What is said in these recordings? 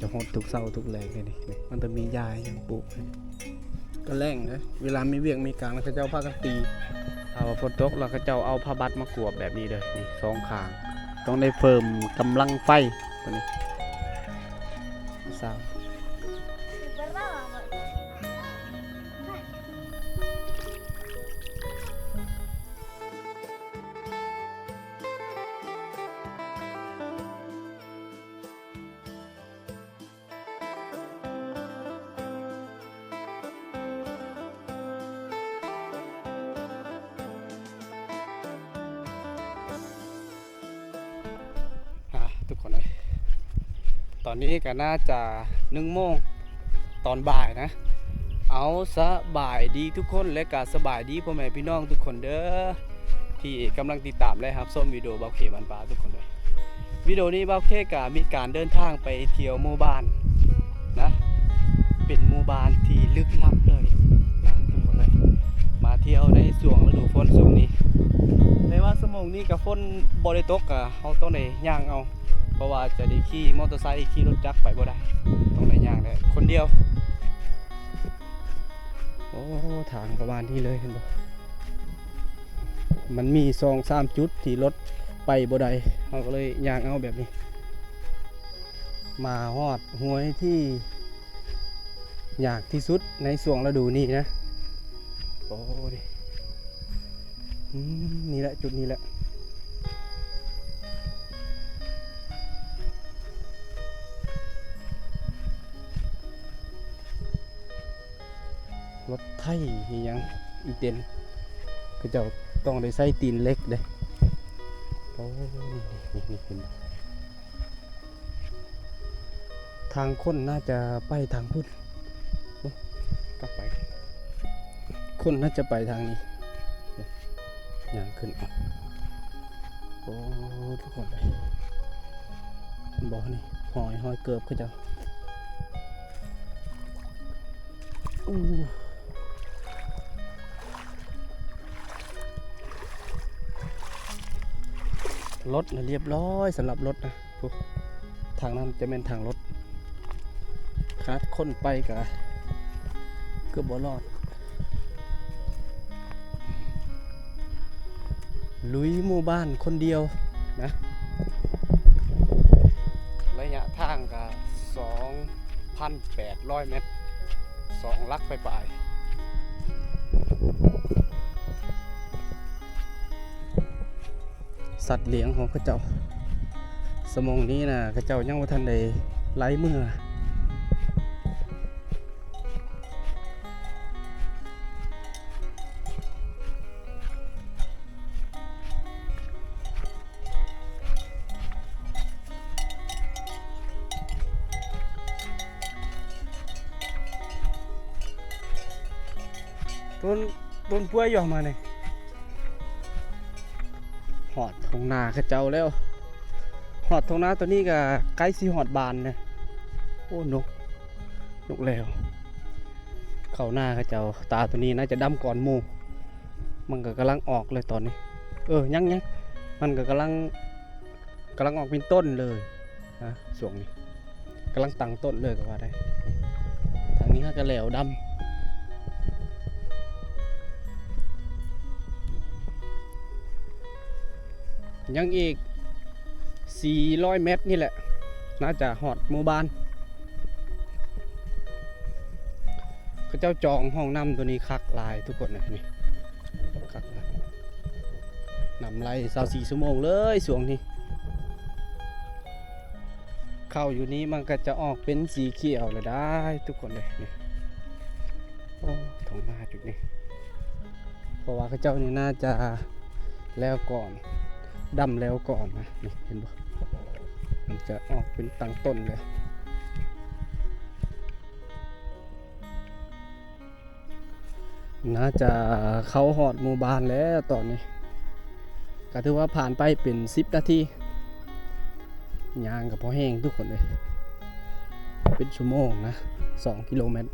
ຈະຫົດທຸກເຊົ້າທຸກແລງເດ້ນີ້ ມັນຈະມີຫຍ້າຫຍັງປູກ ກະແລ້ງເດ້ ເວລາມີວຽກມີການ ເຂົາເຈົ້າພາກັນຕີ ຖ້າວ່າຝົນຕົກແລ້ວ ເຂົາເຈົ້າເອົາຜ້າບັດມາກວບແບບນີ້ເດີ ນີ້ສອງຂ້າງ ຕ້ອງໄດ້ເພີ່ມກຳລັງໄຟຕົວນີ້ ສາມ. ອ່າ ທຸກຄົນເອີຍ ຕອນນີ້ກໍໜ້າຈະໜຶ່ງໂມງຕອນບ່າຍນະ. ເອົາ ສະບາຍດີທຸກຄົນ ແລະກະສະບາຍດີພໍ່ແມ່ພີ່ນ້ອງທຸກຄົນເດີ ທີ່ກຳລັງຕິດຕາມ ແລະ ຮັບຊົມວິດີໂອບ່າວເຄບ້ານປ່າທຸກຄົນເດີ. ວິດີໂອນີ້ບ່າວເຄກະມີການເດີນທາງໄປທ່ຽວໝູ່ບ້ານນະ ເປັນໝູ່ບ້ານທີ່ລຶກລັບເລີຍນະທຸກຄົນເອີຍ. ມາທ່ຽວໃນຊ່ວງລະດູຝົນຊ່ວງນີ້ ແຕ່ວ່າຊົ່ວໂມງນີ້ກະຝົນບໍ່ໄດ້ຕົກ ກະເຮົາຕ້ອງໄດ້ຍ່າງເອົາ ເພາະວ່າຈະໄດ້ຂີ່ມໍເຕີໄຊ ຂີ່ລົດຈັກໄປບໍ່ໄດ້ ຕ້ອງໄດ້ຍ່າງແຫຼະ ຄົນດຽວ. ໂອ້ ທາງປະມານນີ້ເລີຍ ເຫັນບໍ່? ມັນມີສອງສາມຈຸດທີ່ລົດໄປບໍ່ໄດ້ ເຮົາກໍເລີຍຍ່າງເອົາແບບນີ້. ມາຮອດຫ້ວຍທີ່ຍາກທີ່ສຸດໃນຊ່ວງລະດູນີ້ນະ. ໂອ້ ນີ້ ອືມ ນີ້ແຫຼະ ຈຸດນີ້ແຫຼະ. ລົດໄຖອີ່ຫຍັງອີເຕັນ ເຂົາເຈົ້າຕ້ອງໄດ້ໃຊ້ຕີນເຫຼັກເດ້. ໂອ້ ນີ້ ນີ້ ນີ້ ນີ້ ເຫັນບໍ່? ທາງຄົນໜ້າຈະໄປທາງພຸ້ນ. ໂອ້ ກັບໄປ ຄົນໜ້າຈະໄປທາງນີ້. ຍ່າງຂຶ້ນ ໂອ້ ທຸກຄົນເອີຍ ເຫັນບໍ່ນີ້? ຮອຍ ຮອຍເກີບເຂົາເຈົ້າ. ອູ້ ລົດນະ ລຽບຮ້ອຍ ສຳລັບລົດນະ. ໂອ້ ທາງນັ້ນຈະແມ່ນທາງລົດ ຂະໜາດຄົນໄປກະເກືອບບໍ່ລອດ. ລຸຍໝູ່ບ້ານຄົນດຽວນະ ໄລຍະທາງກະສອງພັນແປດຮ້ອຍແມັດ ສອງຫຼັກປາຍໆ. ສັດລ້ຽງຂອງເຂົາເຈົ້າ ຊົ່ວໂມງນີ້ນະ ເຂົາເຈົ້າຍັງບໍ່ທັນໄດ້ໄລ່ເມືອ. ຕົ້ນ ຕົ້ນກ້ວຍຢູ່ມານີ້ ຮອດທົ່ງນາເຂົາເຈົ້າແລ້ວ. ຮອດທົ່ງນາໂຕນີ້ກະໃກ້ຊິຮອດບ້ານແລ້ວ. ໂອ້ ນົກ ນົກແລວ ເຂົ້ານາເຂົາເຈົ້າ. ຕາໂຕນີ້ໜ້າຈະດຳກ່ອນໝູ່ ມັນກະກຳລັງອອກເລີຍຕອນນີ້. ເອີ ຍັງ ຍັງ ມັນກະກຳລັງ ກຳລັງອອກເປັນຕົ້ນເລີຍນະ ຊ່ວງນີ້ກຳລັງຕັ້ງຕົ້ນເລີຍກໍວ່າໄດ້. ທາງນີ້ຫາກະແຫຼວດຳ ຍັງອີກສີ່ຮ້ອຍແມັດນີ້ແຫຼະ ໜ້າຈະຮອດໝູ່ບ້ານ. ເຂົາເຈົ້າຈອງຮ່ອງນ້ຳໂຕນີ້ຄັກຫຼາຍທຸກຄົນນະ ນີ້ ຄັກຫຼາຍ ນ້ຳໄຫຼຊາວສີ່ຊົ່ວໂມງເລີຍຊ່ວງນີ້. ເຂົ້າຢູ່ນີ້ມັນກະຈະອອກເປັນສີຂຽວລະໄດ໋ທຸກຄົນເອີຍ ນີ້. ໂອ້ ທົ່ງນາຈຸດນີ້ ເພາະວ່າເຂົາເຈົ້ານີ້ໜ້າຈະແລ້ວກ່ອນ ດຳແລ້ວກ່ອນນະ ນີ້ ເຫັນບໍ່? ມັນຈະອອກເປັນຕັ້ງຕົ້ນເລີຍ. ໜ້າຈະເຂົ້າຮອດໝູ່ບ້ານແລ້ວຕອນນີ້ ກະຖືວ່າຜ່ານໄປເປັນສິບນາທີ ຍ່າງກະພໍແຮງທຸກຄົນເອີຍ ເປັນຊົ່ວໂມງນະ ສອງກິໂລແມັດ.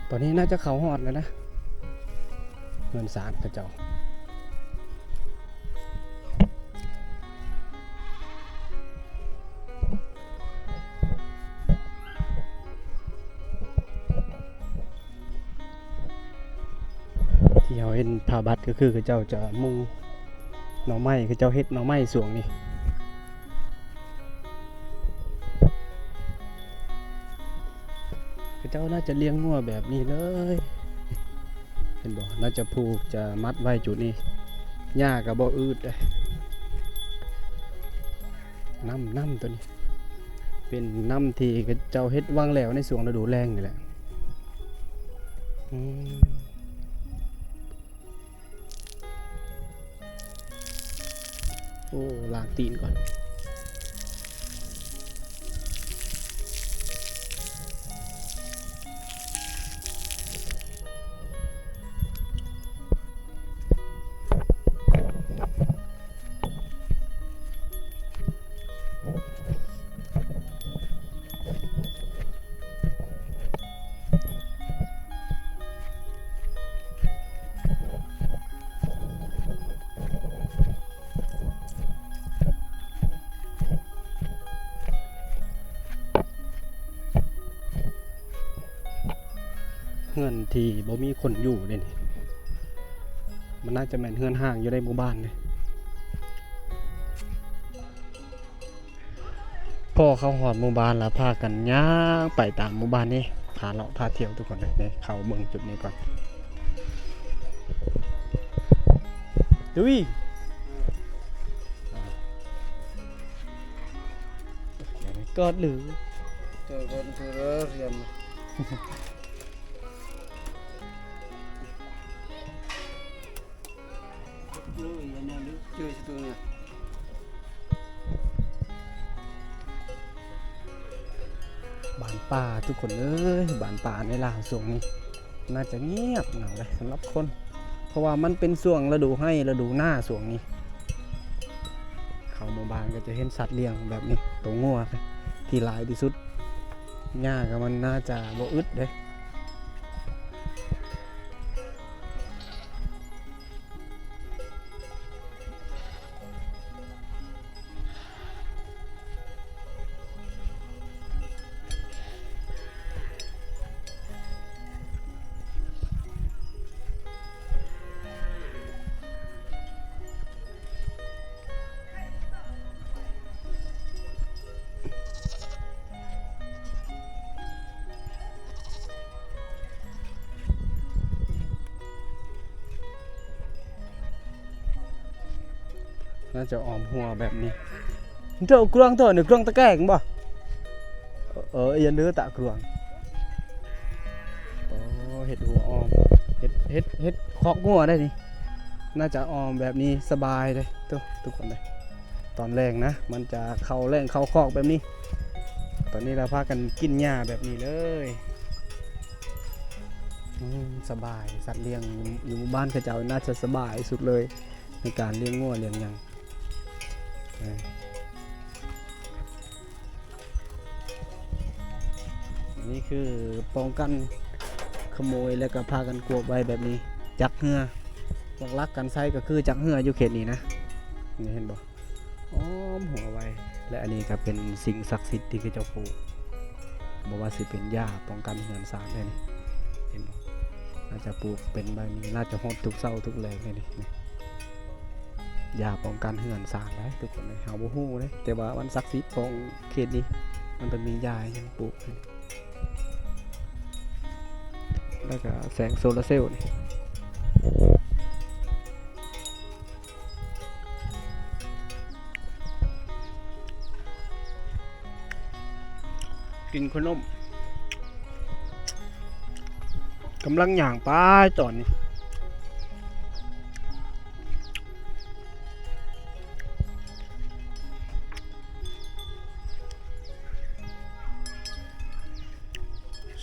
ຕອນນີ້ໜ້າຈະເຂົ້າຮອດແລ້ວນະ ເຮືອນຊານເຂົາເຈົ້າ. ເຫັນຜ້າບັດກໍຄືເຂົາເຈົ້າຈະມຸງໜໍ່ໄມ້ ເຂົາເຈົ້າເຮັດໜໍ່ໄມ້ຊ່ວງນີ້ ເຂົາເຈົ້າໜ້າຈະລ້ຽງງົວແບບນີ້ເລີຍ ເຫັນບໍ່? ໜ້າຈະຜູກຈະມັດໄວ້ຈຸດນີ້ ຫຍ້າກໍບໍ່ອຶດເດ້. ນ້ຳ ນ້ຳໂຕນີ້ ເປັນນ້ຳທີ່ເຂົາເຈົ້າເຮັດຫວ່າງແລ້ວໃນຊ່ວງລະດູແລ້ງນີ້ແຫຼະ. ອືມ ໂອ້ ລ້າງຕີນກ່ອນ. ເຮືອນທີ່ບໍ່ມີຄົນຢູ່ເດ້ນີ້ ມັນໜ້າຈະແມ່ນເຮືອນຮ້າງຢູ່ໃນໝູ່ບ້ານເດ້. ພໍເຂົ້າຮອດໝູ່ບ້ານລະພາກັນຍ່າງໄປຕາມໝູ່ບ້ານນີ້ ພາເລາະພາທ່ຽວທຸກຄົນເລີຍ. ນີ້ ເຂົ້າເບິ່ງຈຸດນີ້ກ່ອນ ດຸຍ ກອດຫຼື ເຈີກັນເທື່ອຮຽນ ບ້ານປ່າທຸກຄົນເອີຍ ບ້ານປ່າໃນລາວຊ່ວງນີ້ໜ້າຈະງຽບເຫງົາເດ້ສຳລັບຄົນ ເພາະວ່າມັນເປັນຊ່ວງລະດູໄຮ່ລະດູນາຊ່ວງນີ້. ເຂົ້າໝູ່ບ້ານກໍຈະເຫັນສັດລ້ຽງແບບນີ້ ໂຕງົວທີ່ຫຼາຍທີ່ສຸດ ຫຍ້າກໍມັນໜ້າຈະບໍ່ອຶດເດ້. ໜ້າຈະອ້ອມຮົ້ວແບບນີ້ ເຈົ້າກວາງເຈົ້ານີ້ ກວາງຕະແກງບໍ່? ເອີ ອີ່ຫຍັງເດີຕະກວາງ ໂອ້ ເຮັດຮົ້ວອ້ອມ ເຮັດ ເຮັດ ເຮັດຄອກງົວໄດ້ນີ້ ໜ້າຈະອ້ອມແບບນີ້ສະບາຍເດ້ ທຸກຄົນເດ້. ຕອນແລງນະ ມັນຈະເຂົ້າແລ້ງເຂົ້າຄອກແບບນີ້ ຕອນນີ້ລະພາກັນກິນຫຍ້າແບບນີ້ເລີຍ. ອືມ ສະບາຍ ສັດລ້ຽງຢູ່ ຢູ່ໝູ່ບ້ານເຂົາເຈົ້າໜ້າຈະສະບາຍສຸດເລີຍ ໃນການລ້ຽງງົວລ້ຽງຫຍັງ. ນີ້ຄືປ້ອງກັນຂະໂມຍ ແລ້ວກໍພາກັນກວບໄວ້ແບບນີ້ ຈັກເຮືອ ຫຼັກໆ ການໃຊ້ກໍຄືຈັກເຮືອຢູ່ເຂດນີ້ນະ ນີ້ເຫັນບໍ່ ອ້ອມຮົ້ວໄວ້ ແລະ ອັນນີ້ກໍເປັນສິ່ງສັກສິດທີ່ເຂົາເຈົ້າປູກ ບໍ່ວ່າຊິເປັນຫຍ້າປ້ອງກັນເຮືອນຊານເດ້ນີ້ ເຫັນບໍ່ ອາດຈະປູກເປັນໃບນີ້ ອາດຈະຮອດທຸກເຊົ້າທຸກແລງເດ້ນີ້. ຢາປ້ອງກັນເຮືອນຊານໄດ໋ທຸກຄົນເອີຍ ເຮົາບໍ່ຮູ້ເດ້ ແຕ່ວ່າມັນສັກສິດຂອງເຂດນີ້ ມັນຕ້ອງມີຢາຫຍັງປູກ ແລ້ວກະແສງໂຊລາເຊວນີ້ ກິນຂະໜົມ ກຳລັງຍ່າງໄປຕອນນີ້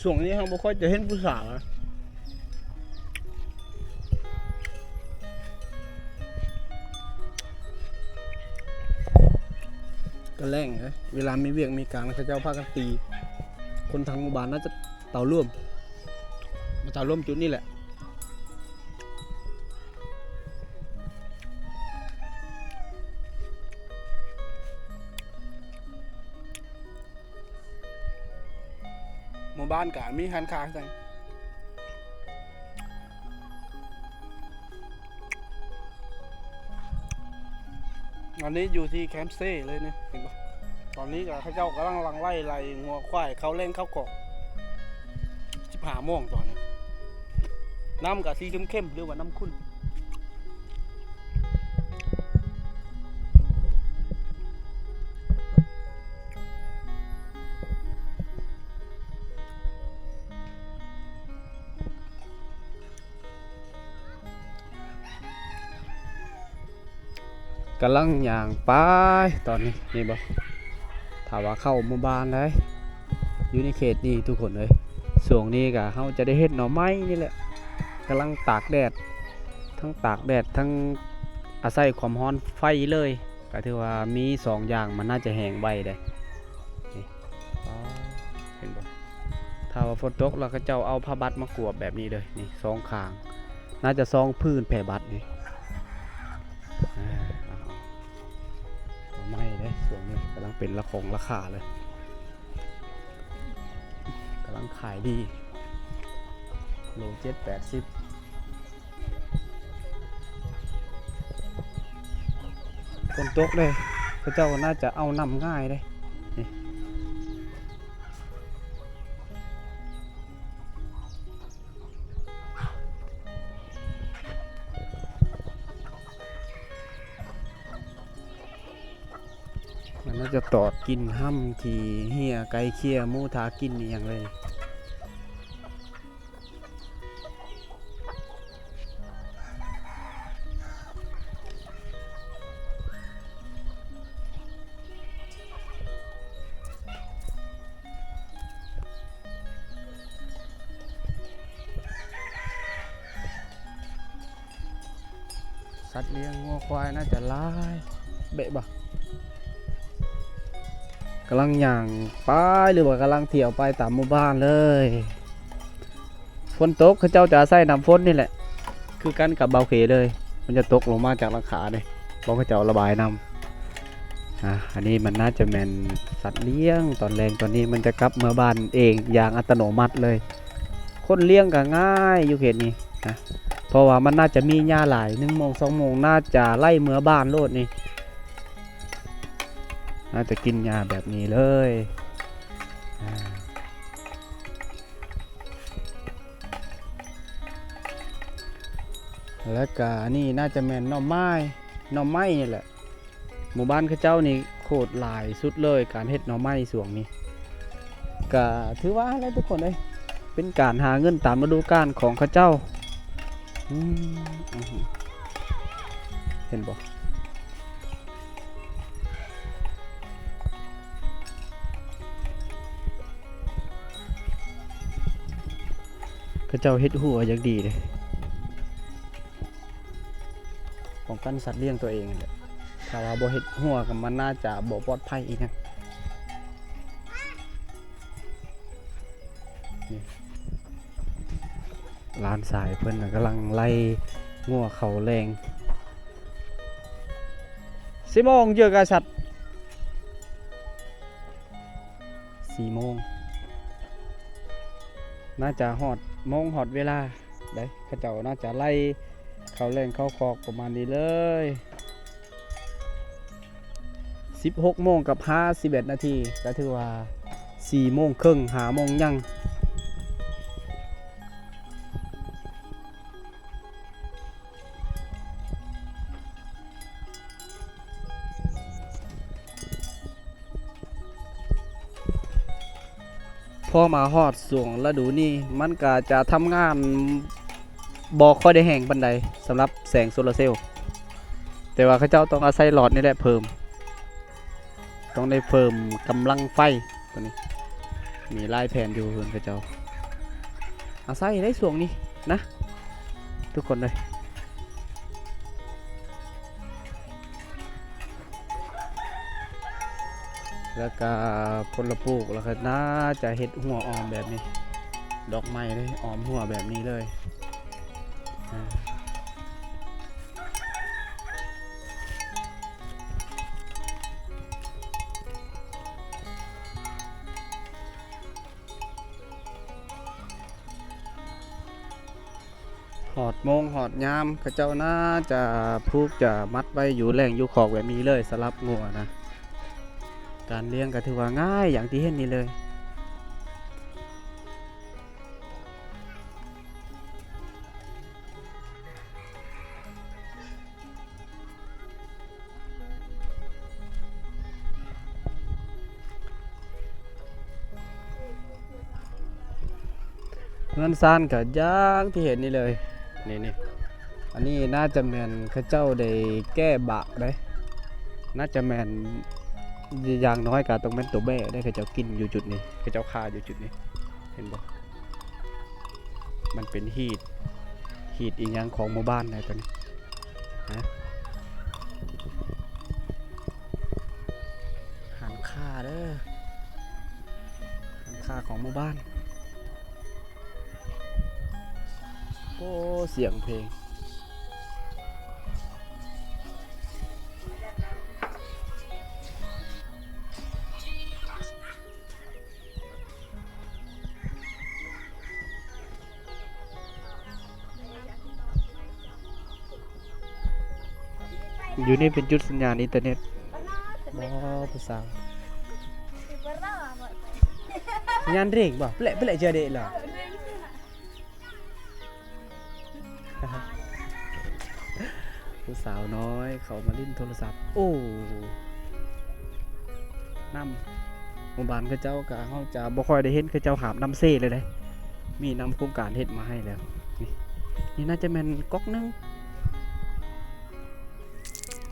ຊ່ວງນີ້ເຮົາບໍ່ຄ່ອຍຈະເຫັນຜູ້ສາວນະ ກະແລ້ງເດ້ ເວລາມີວຽກມີການ ເຂົາເຈົ້າພາກັນຕີ ຄົນທັງໝູ່ບ້ານໜ້າຈະເຕົາລວມ ມາເຕົາລວມຈຸດນີ້ແຫຼະ. ໝູ່ບ້ານກະມີຮ້ານຄ້າຄືກັນ. ອັນນີ້ຢູ່ທີ່ແຄມເຊເລີຍນີ້ ເຫັນບໍ່? ຕອນນີ້ກໍເຂົາເຈົ້າກຳລັງຫຼັ່ງໄຫຼໄລ່ງົວຄວາຍເຂົ້າແລ່ນເຂົ້າຄອກ ສິບຫ້າໂມງຕອນນີ້ ນ້ຳກໍສີເຂັ້ມໆ ຫຼືວ່ານ້ຳຂຸ່ນ. ກຳລັງຍ່າງໄປຕອນນີ້ ເຫັນບໍ່? ຖ້າວ່າເຂົ້າໝູ່ບ້ານໃດ ຢູ່ໃນເຂດນີ້ທຸກຄົນເອີຍ ຊ່ວງນີ້ກະເຮົາຈະໄດ້ເຮັດໜໍ່ໄມ້ນີ້ແຫຼະ ກຳລັງຕາກແດດ ທັງຕາກແດດ ທັງອາໄສຄວາມຮ້ອນໄຟເລີຍ ກະຖືວ່າມີສອງຢ່າງ ມັນໜ້າຈະແຫ້ງໄວເດ້ ນີ້ ເຫັນບໍ່? ຖ້າວ່າຝົນຕົກແລ້ວ ເຂົາເຈົ້າເອົາຜ້າບັດມາກວບແບບນີ້ເລີຍ ນີ້ ສອງຂ້າງ ໜ້າຈະສອງຜືນ ແຜ່ບັດນີ້ ອາ ເອົາໃໝ່ເດ້ ຊ່ວງນີ້ກຳລັງເປັນລະຄົງລາຄາເລີຍ ກຳລັງຂາຍດີ ໂລເຈັດແປດສິບ ຝົນຕົກເດ້ ເຂົາເຈົ້າໜ້າຈະເອົານ້ຳງ່າຍເດ້ ນີ້. ມັນໜ້າຈະຕອດກິນຫ້ຳທີ່ເຫື່ອໄກ່ເຂ້ຍໝູຖ້າກິນອີ່ຫຍັງເລີຍ. ສັດລ້ຽງງົວຄວາຍໜ້າຈະຫຼາຍເບະບໍ່? ກຳລັງຍ່າງໄປ ຫຼືວ່າກຳລັງທ່ຽວໄປຕາມໝູ່ບ້ານເລີຍ. ຝົນຕົກ ເຂົາເຈົ້າຈະອາໄສນ້ຳຝົນນີ້ແຫຼະ ຄືກັນກັບບ່າວເຂເລີຍ ມັນຈະຕົກລົງມາຈາກຫຼັງຄາເດ້ ບໍ່ ເຂົາເຈົ້າລະບາຍນ້ຳ. ອາ ອັນນີ້ມັນໜ້າຈະແມ່ນສັດລ້ຽງ ຕອນແລງຕອນນີ້ມັນຈະກັບເມືອບ້ານເອງຢ່າງອັດຕະໂນມັດເລີຍ. ຄົນລ້ຽງກໍງ່າຍຢູ່ເຂດນີ້ນະ ເພາະວ່າມັນໜ້າຈະມີຫຍ້າຫຼາຍ ໜຶ່ງໂມງ ສອງໂມງ ໜ້າຈະໄລ່ເມືອບ້ານໂລດນີ້ ໜ້າຈະກິນຫຍ້າແບບນີ້ເລີຍ. ອາ ແລ້ວກະອັນນີ້ໜ້າຈະແມ່ນໜໍ່ໄມ້ ໜໍ່ໄມ້ນີ້ແຫຼະ. ໝູ່ບ້ານເຂົາເຈົ້ານີ້ໂຄດຫຼາຍສຸດເລີຍ ການເຮັດໜໍ່ໄມ້ຊ່ວງນີ້ ກະຖືວ່າແຫຼະທຸກຄົນເອີຍ ເປັນການຫາເງິນຕາມລະດູການຂອງເຂົາເຈົ້າ. ອືມ ເຫັນບໍ່? ເຂົາເຈົ້າເຮັດຮົ້ວຢ່າງດີເດ້ ປ້ອງກັນສັດລ້ຽງຕົວເອງຫັ້ນແຫຼະ. ຖ້າວ່າບໍ່ເຮັດຮົ້ວກໍມັນໜ້າຈະບໍ່ປອດໄພອີ່ຫຍັງ. ນີ້ ຫຼານຊາຍເພິ່ນນະກຳລັງໄລ່ງົວເຂົ້າແລງ. ສີ່ໂມງເຈີກັນສັດ ສີ່ໂມງ ໜ້າຈະຮອດໂມງຮອດເວລາໃດ ເຂົາເຈົ້າໜ້າຈະໄລ່ເຂົ້າແລງເຂົ້າຄອກປະມານນີ້ເລີຍ. ສິບຫົກໂມງກັບຫ້າສິບເອັດນາທີ ກໍຖືວ່າສີ່ໂມງເຄິ່ງ ຫ້າໂມງຍັງ. ພໍມາຮອດຊ່ວງລະດູນີ້ ມັນກະຈະທຳງານບໍ່ຄ່ອຍໄດ້ແຮງປານໃດ ສຳລັບແສງໂຊລາເຊວ ແຕ່ວ່າເຂົາເຈົ້າຕ້ອງອາໄສຫຼອດນີ້ແຫຼະເພີ່ມ ຕ້ອງໄດ້ເພີ່ມກຳລັງໄຟ ຕົວນີ້ມີຫຼາຍແຜນຢູ່ເຮືອນເຂົາເຈົ້າ ອາໄສໄດ້ຊ່ວງນີ້ນະ ທຸກຄົນເອີຍ. ແລ້ວກະຜົນລະປູກ ແລ້ວກະໜ້າຈະເຮັດຮົ້ວອ້ອມແບບນີ້ ດອກໄມ້ເດ້ ອ້ອມຮົ້ວແບບນີ້ເລີຍ. ຮ ຮອດໂມງຮອດຍາມ ເຂົາເຈົ້າໜ້າຈະຜູກຈະມັດໄວ້ຢູ່ແລ່ງຢູ່ຄອກແບບນີ້ເລີຍ ສຳລັບງົວນະ. ການລ້ຽງກໍຖືວ່າງ່າຍຢ່າງທີ່ເຫັນນີ້ເລີຍ. ເຮືອນຊານກໍຢ່າງທີ່ເຫັນນີ້ເລີຍ ນີ້ໆ ອັນນີ້ໜ້າຈະແມ່ນເຂົາເຈົ້າໄດ້ແກ້ບາກເດ້ ໜ້າຈະແມ່ນ ຢ່າງໜ້ອຍກໍຕ້ອງແມ່ນຕົວແບ້ເດ້ ເຂົາເຈົ້າກິນຢູ່ຈຸດນີ້ ເຂົາເຈົ້າຂ້າຢູ່ຈຸດນີ້ ເຫັນບໍ່? ມັນເປັນຮີດ ຮີດອີ່ຫຍັງຂອງໝູ່ບ້ານໃດ໋ຕົວນີ້ ຮະ ຮ້ານຄ້າເດີ ຮ້ານຄ້າຂອງໝູ່ບ້ານ. ໂອ້ ສຽງເພງ. ຢູ່ນີ້ເປັນຈຸດສັນຍານອິນເຕີເນັດ. ບໍ່ ຜູ້ສາວ ສັນຍານເຣງບໍ່? ເປະເປະຈະເດະລະ. ຜູ້ສາວນ້ອຍເຂົ້າມາຫຼິ້ນໂທລະສັບ. ໂອ້ ນ້ຳ ໝູ່ບ້ານເຂົາເຈົ້າກະ ເຮົາຈະບໍ່ຄ່ອຍໄດ້ເຫັນເຂົາເຈົ້າຫາບນ້ຳເຊເລີຍເດ້ ມີນຳໂຄງການເຮັດມາໃຫ້ແລ້ວ. ນີ້ ນີ້ໜ້າຈະແມ່ນກັອກໜຶ່ງ.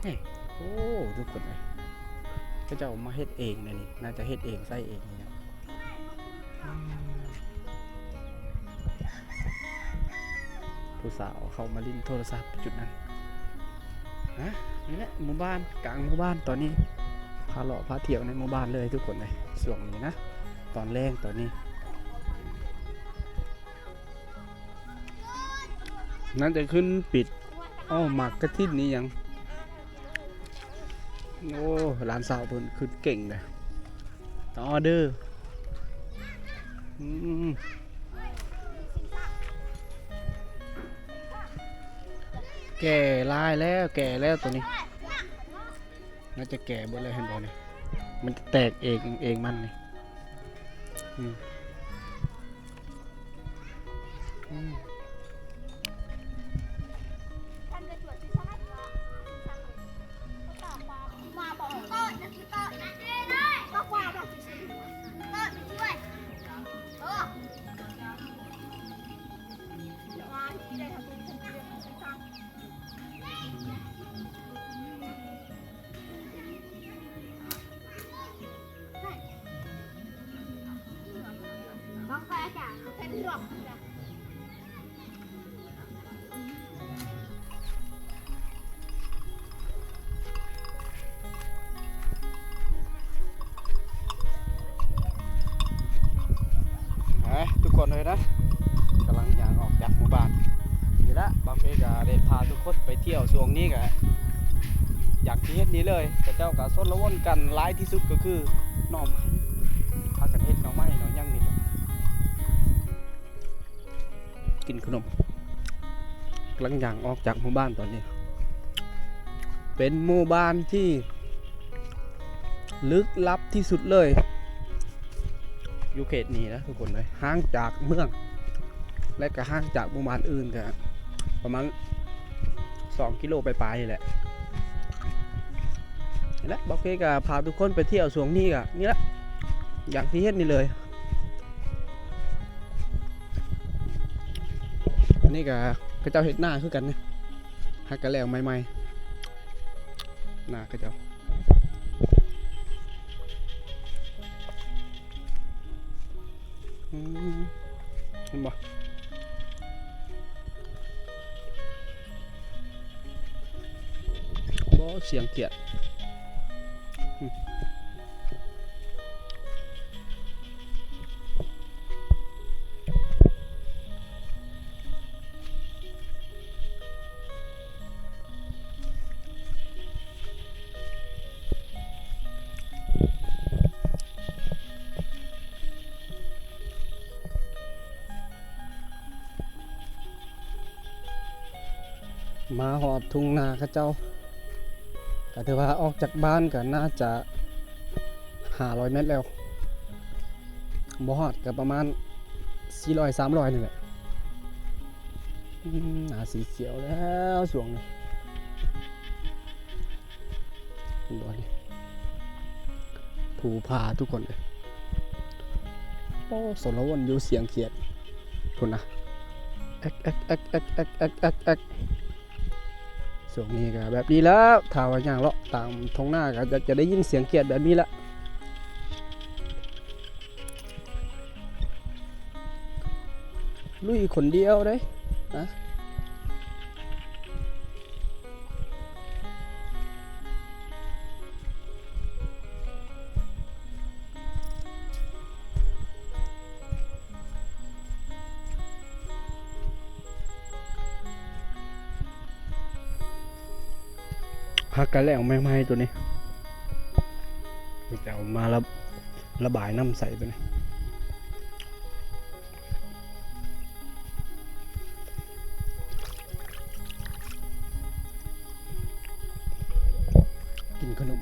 ນີ້ ໂອ້ ທຸກຄົນເອີຍ ເຂົາເຈົ້າມາເຮັດເອງເດ້ນີ້ ໜ້າຈະເຮັດເອງ ໃຊ້ເອງນີ້. ອືມ ຜູ້ສາວເຂົ້າມາຫຼິ້ນໂທລະສັບຈຸດນັ້ນ. ຮະ ນີ້ແຫຼະໝູ່ບ້ານ ກາງໝູ່ບ້ານຕອນນີ້ ພາເລາະພາທ່ຽວໃນໝູ່ບ້ານເລີຍທຸກຄົນເອີຍ ຊ່ວງນີ້ນະ ຕອນແລງຕອນນີ້. ໜ້າຈະຂຶ້ນປິດ ອ້ອ ໝາກກະຖິນນີ້ຫຍັງ. ໂອ້ ຫຼານສາວເພິ່ນຂຶ້ນເກັ່ງເດ້ ຕໍ່ເດີ. ອືມ ແກ່ຫຼາຍແລ້ວ ແກ່ແລ້ວໂຕນີ້. ໜ້າຈະແກ່ເບິດແລ້ວ ເຫັນບໍ່ນີ້ ມັນຈະແຕກເອງ ເອງມັນນີ້. ອືມ ອືມ.ເອີ ທຸກຄົນເອີຍນະ ກຳລັງຍ່າງອອກຈາກໝູ່ບ້ານນີ້ລະ. ບາງເພກະໄດ້ພາທຸກຄົນໄປທ່ຽວ ຊ່ວງນີ້ກະຢ່າງທີ່ເຫັນນີ້ເລີຍ ເຂົາເຈົ້າກະຊົນລະວົນກັນ ຫຼາຍທີ່ສຸດກໍຄືໜໍ່ໄມ້ ພາກັນເຮັດໜໍ່ໄມ້ໜໍ່ຫຍັງນີ້ແຫຼະ. ກິນຂະໜົມ ກຳລັງຍ່າງອອກຈາກໝູ່ບ້ານຕອນນີ້. ເປັນໝູ່ບ້ານທີ່ລຶກລັບທີ່ສຸດເລີຍ ຢູ່ເຂດນີ້ນະທຸກຄົນເອີຍ ຫ່າງຈາກເມືອງ ແລະກະຫ່າງຈາກໝູ່ບ້ານອື່ນກະປະມານສອງກິໂລປາຍໆນີ້ແຫຼະ. ນີ້ແຫຼະ ບາງເພກະພາທຸກຄົນໄປທ່ຽວຊ່ວງນີ້ກະນີ້ລະ ຢ່າງທີ່ເຫັນນີ້ເລີຍ. ອັນນີ້ກະເຂົາເຈົ້າເຮັດນາຄືກັນນະ ຫາກະແລ້ວໃໝ່ໆ ນາເຂົາເຈົ້າ. ອືມ ເຫັນບໍ່? ບໍ່ ສຽງຂຽດ. ອືມ. ມາຮອດທົ່ງນາເຂົາເຈົ້າ ກໍຖືວ່າອອກຈາກບ້ານກໍໜ້າຈະຫ້າຮ້ອຍແມັດແລ້ວ ບໍ່ຮອດ ກໍປະມານສີ່ຮ້ອຍ ສາມຮ້ອຍນີ້ແຫຼະ. ອືມ ໜ້າສີຂຽວແລ້ວຊ່ວງນີ້ ເຫັນບໍ່ນີ້ ພູຜາທຸກຄົນເອີຍ. ໂອ້ ສາລະວົນຢູ່ຊຽງຂຽດພຸ້ນນະ ແອັກໆ ຊ່ວງນີ້ກໍແບບນີ້ແຫຼະ ຖ້າວ່າຍ່າງເລາະຕາມທົ່ງນາກໍຈະ ຈະໄດ້ຍິນສຽງຂຽດແບບນີ້ແຫຼະ. ລຸຍຄົນດຽວເດ້ນະ. ຫາກະແລ້ວໃໝ່ໆ ໂຕນີ້ ຈະເອົາມາລະ ລະບາຍນ້ຳໃສ່ໂຕນີ້. ກິນຂະໜົມ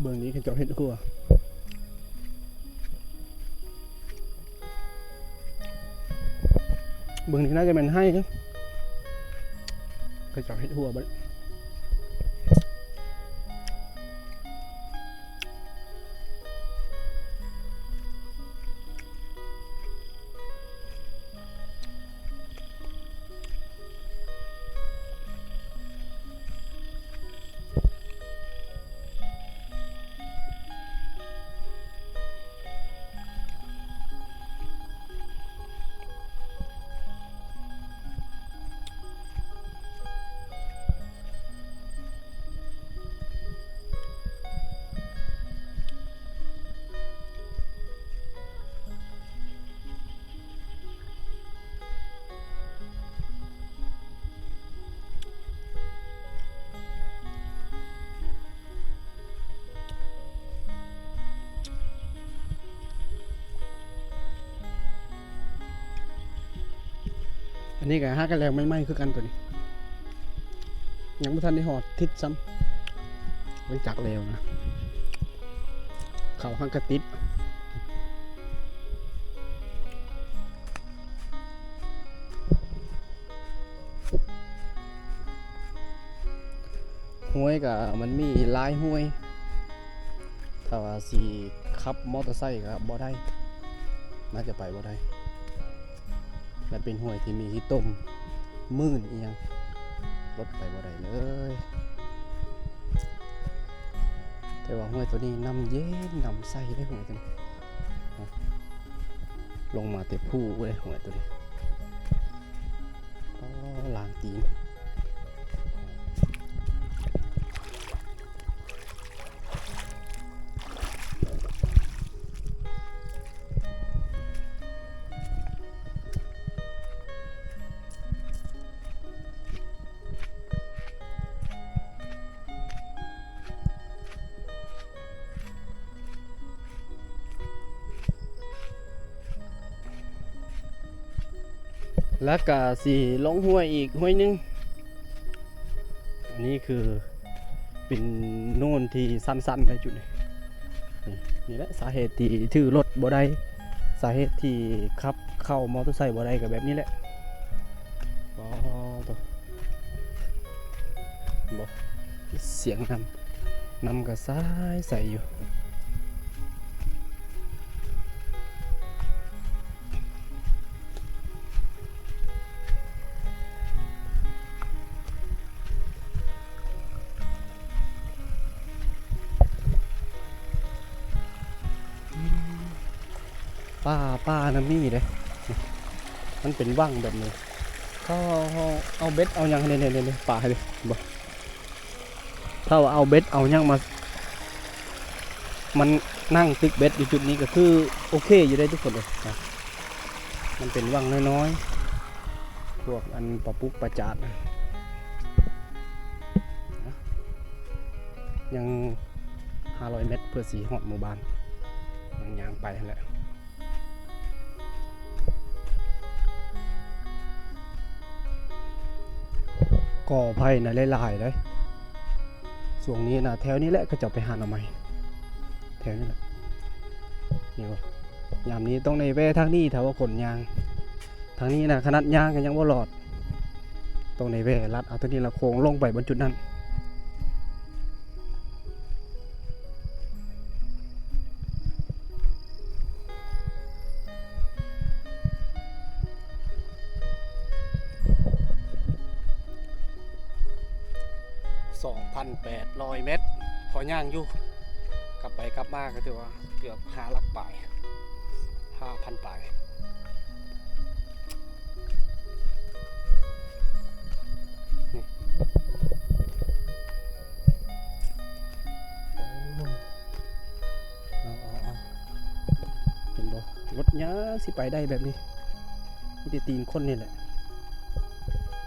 ເບິ່ງນີ້ເຂົາເຈົ້າເຮັດຄົວ ເບິ່ງນີ້ໜ້າຈະແມ່ນໄຮ່ ເຂົາເຈົ້າເຮັດຮົ້ວເບິດ. ອັນນີ້ກໍຫາກະແລ້ວໃໝ່ໆ ຄືກັນໂຕນີ້ ຍັງບໍ່ທັນໄດ້ຮອດທິດຊ້ຳ ເບິ່ງຈາກແລ້ວນະ ເຂົ້າຫາກະຕິດ. ຫ້ວຍກະມັນມີຫຼາຍຫ້ວຍ ຖ້າວ່າຊິຂັບມໍເຕີໄຊກະບໍ່ໄດ້ ໜ້າຈະໄປບໍ່ໄດ້ ແລະເປັນຫ້ວຍທີ່ມີຂີ້ຕົມ ມື່ນອີ່ຫຍັງ ລົດໄປບໍ່ໄດ້ເລີຍ. ແຕ່ວ່າຫ້ວຍໂຕນີ້ນ້ຳເຢັນ ນ້ຳໃສເດ້ຫ້ວຍໂຕນີ້ ລົງມາແຕ່ພູເດ້ຫ້ວຍໂຕນີ້. ອໍ ລ້າງຕີນ. ແລ້ວກະຊິລົງຫ້ວຍອີກຫ້ວຍໜຶ່ງ. ອັນນີ້ຄືເປັນໂນນທີ່ຊັນໆ ໄດ້ຈຸດນີ້. ນີ້ ນີ້ແຫຼະສາເຫດທີ່ຖືລົດບໍ່ໄດ້ ສາເຫດທີ່ຂັບເຂົ້າມໍເຕີໄຊບໍ່ໄດ້ກໍແບບນີ້ແຫຼະ. ອໍ ໂຕ ບໍ່ ສຽງນ້ຳ ນ້ຳກໍໃສໆ ຢູ່. ປາ ປານະມີເດ້ ມັນເປັນວັງແບບນີ້ ເຂົາເອົາ ເອົາເບັດເອົາຫຍັງ ນີ້ໆ ປາ ເຫັນບໍ່? ຖ້າວ່າເອົາເບັດເອົາຫຍັງມາ ມັນນັ່ງຕຶກເບັດຢູ່ຈຸດນີ້ກໍຄືໂອເຄຢູ່ເດ້ທຸກຄົນເອີຍນະ. ມັນເປັນວັງນ້ອຍໆ ພວກອັນປາປຸກປາຈາດນະ. ຍັງຫ້າຮ້ອຍແມັດເພື່ອຊິຮອດໝູ່ບ້ານ ຍັງຍ່າງໄປຫັ້ນແຫຼະ. ກໍໄຜ່ນະຫຼາຍໆເດ້. ຊ່ວງນີ້ນະ ແຖວນີ້ແຫຼະ ເຂົາເຈົ້າໄປຫາໜໍ່ໄມ້ ແຖວນີ້ແຫຼະ. ນີ້ບໍ່ ຍາມນີ້ຕ້ອງໄດ້ແວ່ທາງນີ້ ຖ້າວ່າຄົນຍ່າງ. ທາງນີ້ນະ ຂະໜາດຍ່າງກໍຍັງບໍ່ລອດ ຕ້ອງໄດ້ແວ່ລັດເອົາໂຕນີ້ລະໂຄ້ງລົງໄປບ່ອນຈຸດນັ້ນ. ສອງພັນແປດຮ້ອຍແມັດ ພໍຍ່າງຢູ່ ກັບໄປກັບມາກໍຖືວ່າເກືອບຫ້າຫຼັກປາຍ ຫ້າພັນປາຍ. ນີ້ ໂອ້ ເຫັນບໍ່ ລົດຫຍັງຊິໄປໄດ້ແບບນີ້ ມີແຕ່ຕີນຄົນນີ້ແຫຼະ.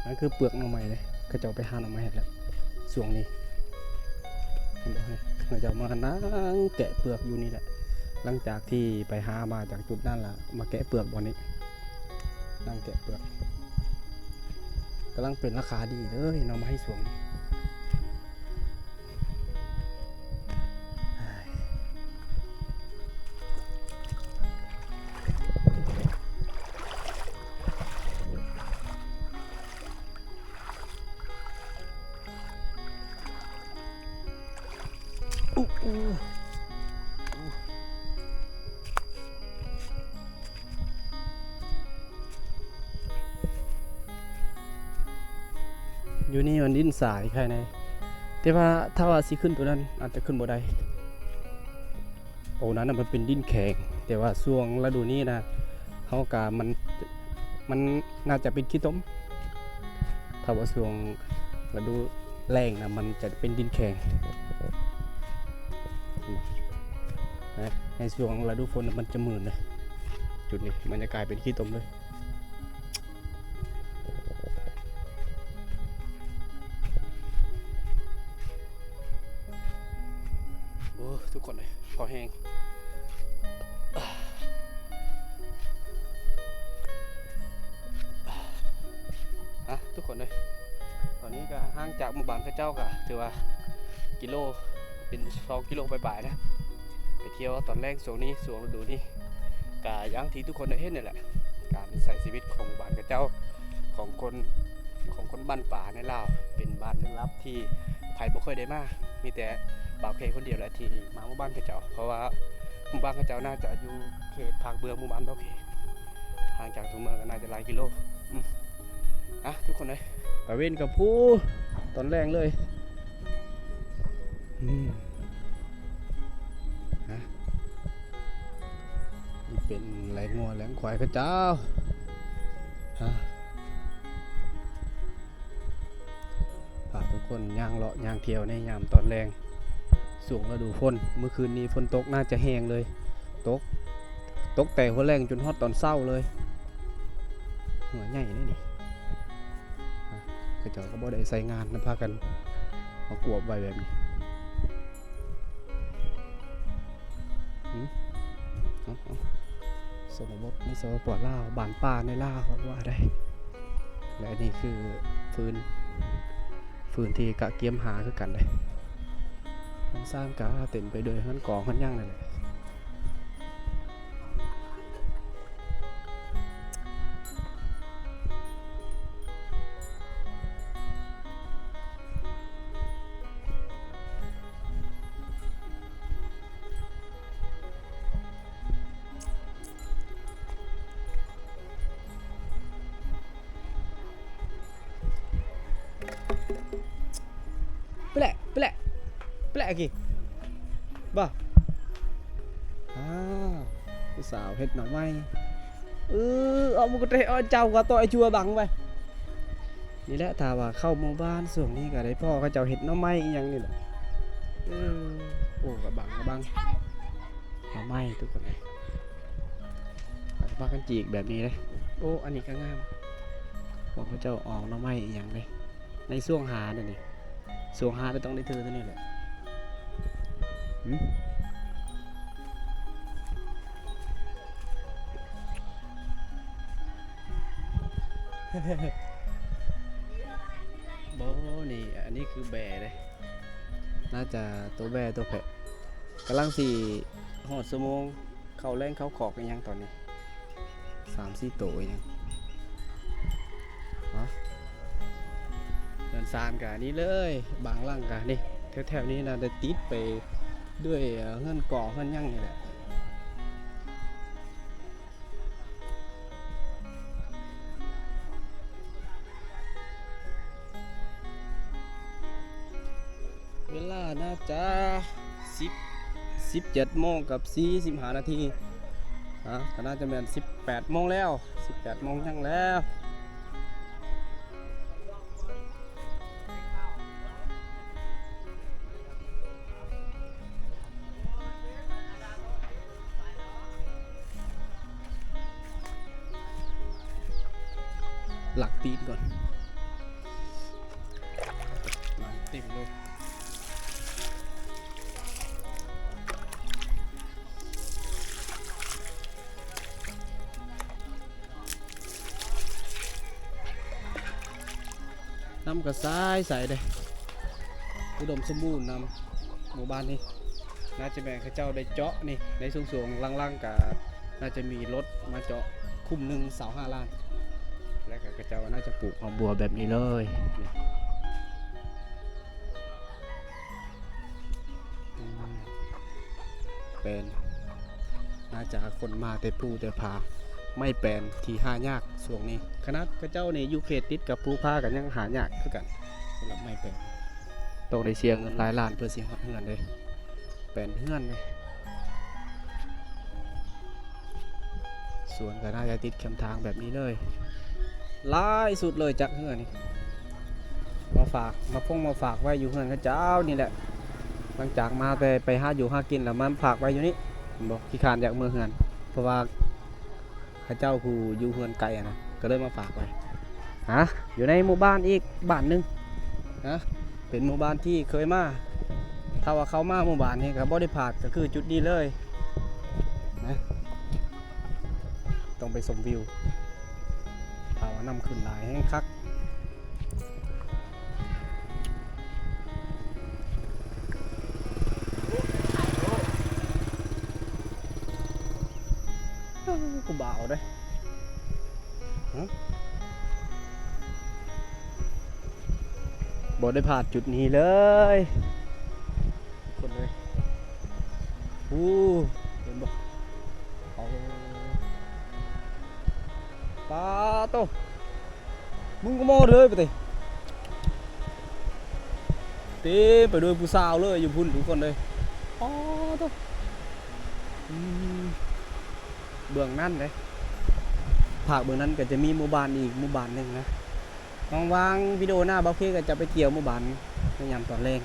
ນັ້ນຄືເປືອກໜໍ່ໄມ້ເດ້ ເຂົາເຈົ້າໄປຫາໜໍ່ໄມ້ແລ້ວຊ່ວງນີ້ ເຫັນບໍ່ ເຂົາເຈົ້າມານັ່ງແກະເປືອກຢູ່ນີ້ແຫຼະ. ຫຼັງຈາກທີ່ໄປຫາມາຈາກຈຸດນັ້ນລະ ມາແກະເປືອກບ່ອນນີ້ ນັ່ງແກະເປືອກ. ກຳລັງເປັນລາຄາດີເລີຍໜໍ່ໄມ້ຊ່ວງນີ້. ຢູ່ນີ້ມັນດິນຊາຍໄຄແນ່ ແຕ່ວ່າຖ້າວ່າຊິຂຶ້ນໂຕນັ້ນອາດຈະຂຶ້ນບໍ່ໄດ້. ໂຕນັ້ນນະມັນເປັນດິນແຂງ ແຕ່ວ່າຊ່ວງລະດູນີ້ນະ ເຮົາກະ ມັນ ມັນໜ້າຈະເປັນຂີ້ຕົມ. ຖ້າວ່າຊ່ວງລະດູແລ້ງນະ ມັນຈະເປັນດິນແຂງ ນະ. ໃນຊ່ວງລະດູຝົນນະ ມັນຈະມື່ນເດ້ ຈຸດນີ້ມັນຈະກາຍເປັນຂີ້ຕົມເລີຍ. ໂອ້ ທຸກຄົນເອີຍ ພໍແຮງ. ອ່າ ທຸກຄົນເອີຍ ຕອນນີ້ກໍຫ່າງຈາກໝູ່ບ້ານເຂົາເຈົ້າກໍຖືວ່າກິໂລ ເປັນສອງກິໂລປາຍໆນະ. ໄປທ່ຽວຕອນແລງຊ່ວງນີ້ ຊ່ວງລະດູນີ້ ກະຢ່າງທີ່ທຸກຄົນໄດ້ເຫັນນັ້ນແຫຼະ ການໃຊ້ຊີວິດຂອງບ້ານເຂົາເຈົ້າ ຂອງຄົນ ຂອງຄົນບ້ານປ່າໃນລາວ ເປັນບ້ານລຶກລັບທີ່ໃຜບໍ່ເຄີຍໄດ້ມາ. ມີແຕ່ບ່າວເຄຄົນດຽວແຫຼະທີ່ມາໝູ່ບ້ານເຂົາເຈົ້າ ເພາະວ່າໝູ່ບ້ານເຂົາເຈົ້າໜ້າຈະຢູ່ເຂດພາກເບື້ອງໝູ່ບ້ານບ່າວເຄ ຫ່າງຈາກຕົວເມືອງກໍໜ້າຈະຫຼາຍກິໂລ. ອືມ ອ່ະ ທຸກຄົນເອີຍ ຕາເວັນກໍພູຕອນແລງເລີຍ. ອືມ ຮະ ນີ້ເປັນແລງງົວແລງຄວາຍເຂົາເຈົ້າ ຮະ ພາທຸກຄົນຍ່າງເລາະຍ່າງທ່ຽວໃນຍາມຕອນແລງ ຊ່ວງລະດູຝົນ. ມື້ຄືນນີ້ຝົນຕົກໜ້າຈະແຮງເລີຍ ຕົກ ຕົກແຕ່ຫົວແລງຈົນຮອດຕອນເຊົ້າເລີຍ. ຫົວໃຫຍ່ເດ້ນີ້ ເຂົາເຈົ້າກໍບໍ່ໄດ້ໃຊ້ງານນະ ພາກັນມາກວບໄວ້ແບບນີ້. ຫືມ ເອົາ ເອົາ ຊົນນະບົດໃນ ສປປ ລາວ ບ້ານປ່າໃນລາວກໍວ່າໄດ້. ແລະ ອັນນີ້ຄືຟືນ ຟືນທີ່ກະກຽມຫາຄືກັນເດ້. ເຮືອນຊານກະເຕັມໄປດ້ວຍເຮືອນກອງເຮືອນຫຍັງນັ້ນແຫຼະ. ແປະ ແປະ ແປະກີ້ ບໍ່ ອ້າວ ຜູ້ສາວເຮັດໜໍ່ໄມ້. ເອີ ເອົາໝູກະເຕະ ເອົາເຈົ້າກໍຕໍ່ໄອ້ຈົວບັງໄປ. ນີ້ແຫຼະ ຖ້າວ່າເຂົ້າໝູ່ບ້ານຊ່ວງນີ້ກໍໄດ້ພໍ້ເຂົາເຈົ້າເຮັດໜໍ່ໄມ້ອີ່ຫຍັງນີ້ແຫຼະ. ເອີ ໂອ້ ກະບັງ ກະບັງ ໜໍ່ໄມ້ທຸກຄົນເອີຍ. ເຂົາຈະພາກັນຈີກແບບນີ້ເດ້. ໂອ້ ອັນນີ້ກໍງາມ ພວກເຂົາເຈົ້າອອກໜໍ່ໄມ້ອີ່ຫຍັງເດ້ ໃນຊ່ວງຫາເດ້ນີ້. ຊ່ວງຫາກໍຕ້ອງໄດ້ຖືຕົວນີ້ແຫຼະ. ຫືມ? ບໍ່ ນີ້ ອັນນີ້ຄືແບ້ເດ້ ໜ້າຈະໂຕແບ້ໂຕແພະ ກຳລັງຊິຮອດຊົ່ວໂມງເຂົ້າແລງເຂົ້າຄອກອີ່ຫຍັງຕອນນີ້ ສາມສີ່ໂຕອີ່ຫຍັງ ຮະ ເຮືອນຊານກະນີ້ເລີຍ ບາງຫຼັງກະນີ້ ແຖວໆນີ້ນະ ໄດ້ຕິດໄປດ້ວຍ ເອີ ເຮືອນກໍ່ເຮືອນຫຍັງນີ້ແຫຼະ. ເວລາໜ້າຈະສິບ ສິບເຈັດໂມງກັບສີ່ສິບຫ້ານາທີ ອາ ກໍໜ້າຈະແມ່ນສິບແປດໂມງແລ້ວ ສິບແປດໂມງຫຍັງແລ້ວ. ລັກຕີນກ່ອນ ມາເຕັມເລີຍ. ນ້ຳກໍໃສໆເດ້ ອຸດົມສົມບູນນຳ ໝູ່ບ້ານນີ້ ໜ້າຈະແມ່ນເຂົາເຈົ້າໄດ້ເຈາະນີ້ ໃນຊ່ວງໆຫຼັງໆ ກໍໜ້າຈະມີລົດມາເຈາະ ຄຸ້ມໜຶ່ງຊາວຫ້າລ້ານ ແລ້ວກໍເຂົາເຈົ້າໜ້າຈະປູກຫອມບົວແບບນີ້ເລີຍ. ອືມ ແປນ ໜ້າຈະຂົນມາແຕ່ພູແຕ່ຜາ ໄມ້ແປນທີ່ຫາຍາກຊ່ວງນີ້ ຂະໜາດເຂົາເຈົ້ານີ້ຢູ່ເຂດຕິດກັບພູຜາກໍຍັງຫາຍາກຄືກັນ ສຳລັບໄມ້ແປນ ຕ້ອງໄດ້ເສຍເງິນຫຼາຍລ້ານເພື່ອຊິຮອດເຮືອນເດ້ ແປນເຮືອນເດ້. ສວນກໍໜ້າຈະຕິດແຄມທາງແບບນີ້ເລີຍ ຫຼາຍສຸດເລີຍຈັກເຮືອນນີ້ ມາຝາກ ມາຟົງມາຝາກໄວ້ຢູ່ເຮືອນເຂົາເຈົ້ານີ້ແຫຼະ ຫຼັງຈາກມາແຕ່ໄປຫາຢູ່ຫາກິນແລ້ວ ມາຝາກໄວ້ຢູ່ນີ້ ເຫັນບໍ່ ຂີ້ຄ້ານຢາກເມືອເຮືອນ ເພາະວ່າເຂົາເຈົ້າຜູ້ຢູ່ເຮືອນໄກຫັ້ນນະ ກໍເລີຍມາຝາກໄວ້ ຮະ ຢູ່ໃນໝູ່ບ້ານອີກບ້ານໜຶ່ງ ນະ ເປັນໝູ່ບ້ານທີ່ເຄີຍມາ ຖ້າວ່າເຂົ້າມາໝູ່ບ້ານນີ້ກໍບໍ່ໄດ້ພາດ ກໍຄືຈຸດນີ້ເລີຍນະ ຕ້ອງໄປຊົມວິວ ຖ້າວ່ານ້ຳຂຶ້ນຫຼາຍແຮງຄັກ ຜູ້ບ່າວເດ້ ຮະ ບໍ່ໄດ້ພາດຈຸດນີ້ເລີຍ ຄົນເອີຍ ໂອ້ ເຫັນບໍ່ ເອົາ ປາໂຕ ມຶງກໍມາເລີຍປະຕິ ເຕັມໄປດ້ວຍຜູ້ສາວເລີຍຢູ່ພຸ້ນທຸກຄົນເອີຍ ປາໂຕ ອືມ ເບື້ອງນັ້ນເດ້ ພາກເບື້ອງນັ້ນກໍຈະມີໝູ່ບ້ານອີກໝູ່ບ້ານໜຶ່ງນະ ຫວັງວ່າວິດີໂອໜ້າ ບ່າວເຄກໍຈະໄປທ່ຽວໝູ່ບ້ານໃນຍາມຕອນແລງ.